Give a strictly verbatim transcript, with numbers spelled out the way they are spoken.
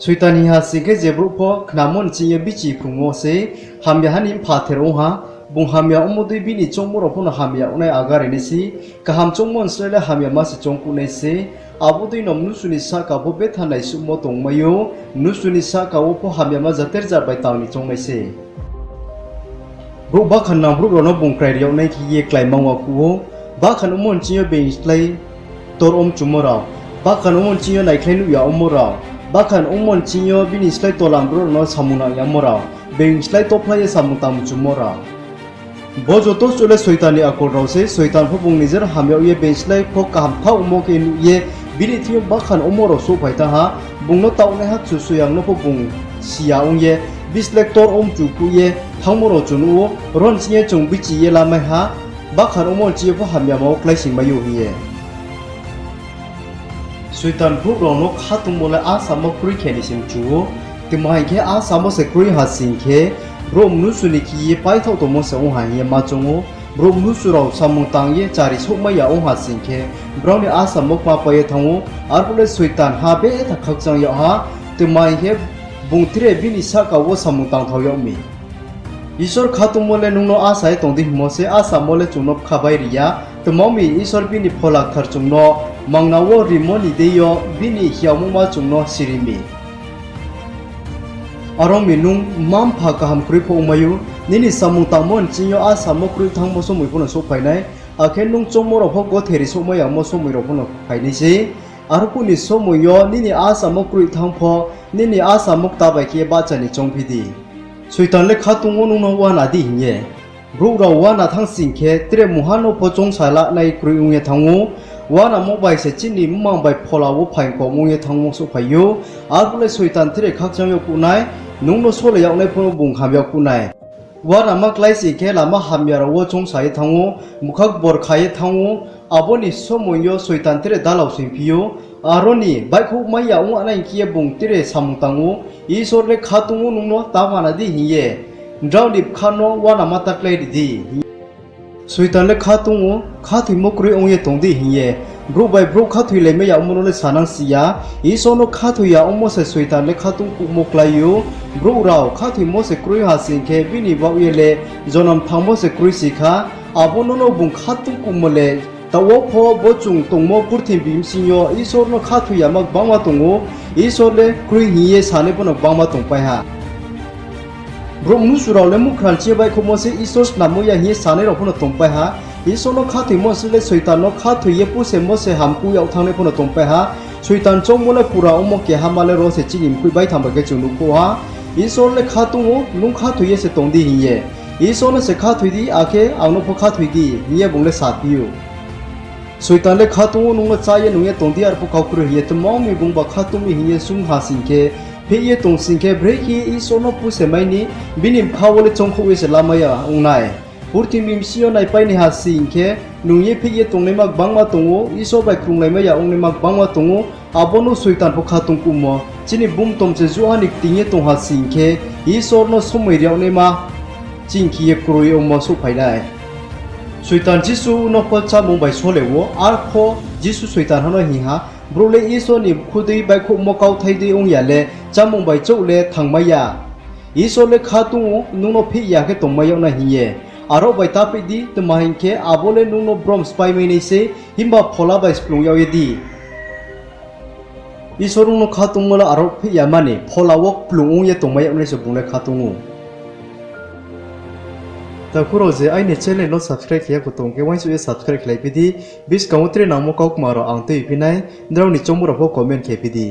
Soitan hing ha sing khe je brouh pho khnamo nching yo bichi phrungmo se, hamya ha ni mpha ther ong ha, bung hamya ongmo dei bini choungmo rao pho no hamya ong nai agare nai se, kaham choungmo ni slái le hamyama se choungkuh nai se, abo dei no mnusu ni sahka pho betha naisuhmo tongmai ou, mnusu ni sahka wo pho hamyama jater jat bai tang ni choung nai se. Brouh bakhan nang brouh rao no bung krai ri yag nai khe ye kláima wa kuh ou, bakhan ongmo nching yo being slái ktor ong mchumo rao, bakhan ongmo nching yo naikhlai nuh ya ongmo rao, bakhan ongmo nching yo bini slái tola brouh rao no samung nang yamo rao, being slái tophlai ye samung tang mchumo rao. Bo joto suh le Soitan ni akol rao sei, Soitan pho bung nijer hamya ye being slái pho kaham thaohmo khe nuh ye, bini thing yo bakhan ongmo rao souhphai thanng ha, bung no taohnaiha Kchusoyang no pho bung si ya ong ye, bislái ktor ong mchu kuh ye thanngmo rao chung nuh ou, ro nching ye chung bichi ye lamai ha, bakhan ongmo nching yo pho hamyama wo kláisingmai ou hing ye. Soitan brouh rao no khatungmo le asamo kroi khe ni se mchu ou. Tma hing khe, asamo se kroi ha sing khe, brouh mnusu ni khe ye paithaoh tongmo se ong ha hing ye ma choung ou. Brouh mnusu rao samung tang ye chari souhmai ya ong ha sing khe, brao ni asamo kma pai ye thanng ou. Arphuh le Soitan ha betha khakchang yag ha, tma hing khe, bung tre bini sahka wo samung tangthao yag mi. Isor khatungmo le nung no asa ye tong di hingmo se, asamo le chung no bkha bai ri ya. Tma ong mi, Isor bini Phola Kthar chung no mangna wo rimo ni deing yo bini hiaomo ma chung no siri mi. Are ong mi, nung mma-mpha kaham kroi pho ongmai ou, nini samung tangmo nching yo asamo kroi thanngmo somoi pho no souhphai nai, akhe nung choungmo rao pho gotheri souhmai yamo somoi rao pho no phai nai sei. Arphuh ni somoi yo nini asamo kroi thanng pho, nini asamo kta bai khe bahcha ni choungphi di. Soitan le khatung ou nung no uana di hing ye. Brouh rao uana thanng sing khe, tre mungha no pho choungsa lanai kroi ong ye thanng ou. Uanamo bai se chini mmang bai phola wo phaing kom ong ye thanngmo souhphai ou. Arphuh le Soitan tre khakchang yag kuh nai, nung no sole yag nai pho no bung ham yag kuh nai. Uanama klái sing khe lama hamya rao wo choungsa ye thanng ou, mkha kbor kha ye thanng ou, abo ni somoi yo Soitan tre dalao soingphi ou. Aro ni baihkhouh mai ya ong nai hing khe ye bung tre samung tang ou, Isor le khatung ou nung no ta uana di hing ye, drao ni bkha no uanama ta kláiri di. Soitan le khatung ou, khathoimo kroi ong ye tong di hing ye, brouh bai brouh khathoilaimai ya ongmo no le sanang si ya. Isor no khathoi ya ongmo se Soitan le khatung kuhmo klái ou. Brouh rao khathoimo se kroi ha sing khe, bini baoh ye le jonom thangmo se kroi si kha. Abo no no bung khatung kuhmo le, taoh wo pho bo chung tongmo purthimbi bsing yo Isor no khathoi yama gbangma tong ou. Isor le kroi hing ye sanai pho no gbangma tongpai ha. Brouh mnusu rao le muhkhra nching ye baihkhouhmo se Isor snammo ya hing ye sanai rao pho no tongpai ha. Isor no khathoimo se le Soitan no khathoi ye pusemo se hamkuh yag thanngnai pho no tongpai ha. Soitan choungmo le pura ongmo kehama le ro se chini mkoih baithang bai khe chung nuhkhouh ha. Isor le khatung ou, nung khathoi ye se tong di hing ye. Isor no se khathoi di, akhe ang no pho khathoi di, hing ye bung le saphi ou. Soitan le khatung ou, nung no chá ye nung ye tong di, arphuh kau kroi hing ye, tma ong mi bungba khatung mi hing ye sung ha sing khe, pheh ye tong sing khe, brekhe Isor no pusemai ni, bini bkha wo le choungkhouh ye se lamai ya ong nai. Purthimbi bsing yo naipai ni ha sing khe, nung ye pheh ye tongnaima gbangma tong ou, Isor bai krunglaimai ya ongnaima gbangma tong ou, abo no Soitan pho khatung kuhmo, chini bumtom se juha ni kting ye tong ha sing khe, Isor no somoi ri yag naima ching khe ye kroi ongmo souhphai nai. Soitan Jisu no pho chámung bai sole ou, arpho Jisu Soitan ha no hing ha, brouh le Isor ni bkhu dei baihkhouhmo kauthai dei ong ya le, chámung bai chouh le thangmai ya. Isor le khatung ou, nung no pheh ya khe tongmai yag nai hing ye. Aro bai ta pheh di, tma hing khe, abo le nung no brom spáimai nai sei, himba phola bai splung yag ye di. Isor nung no khatungmo le aro pheh ya mani, phola wo kplung ong ye tongmai yag nai se bung le khatung ou. Takhu rao je aini channel no subscribe khe ya kho tong khe, uaingsouh ye subscribe khlai phi di, buskang wo tre nangmo kaukma rao ang tui phi nai, nrao ni choungmo rao pho comment khe phi di.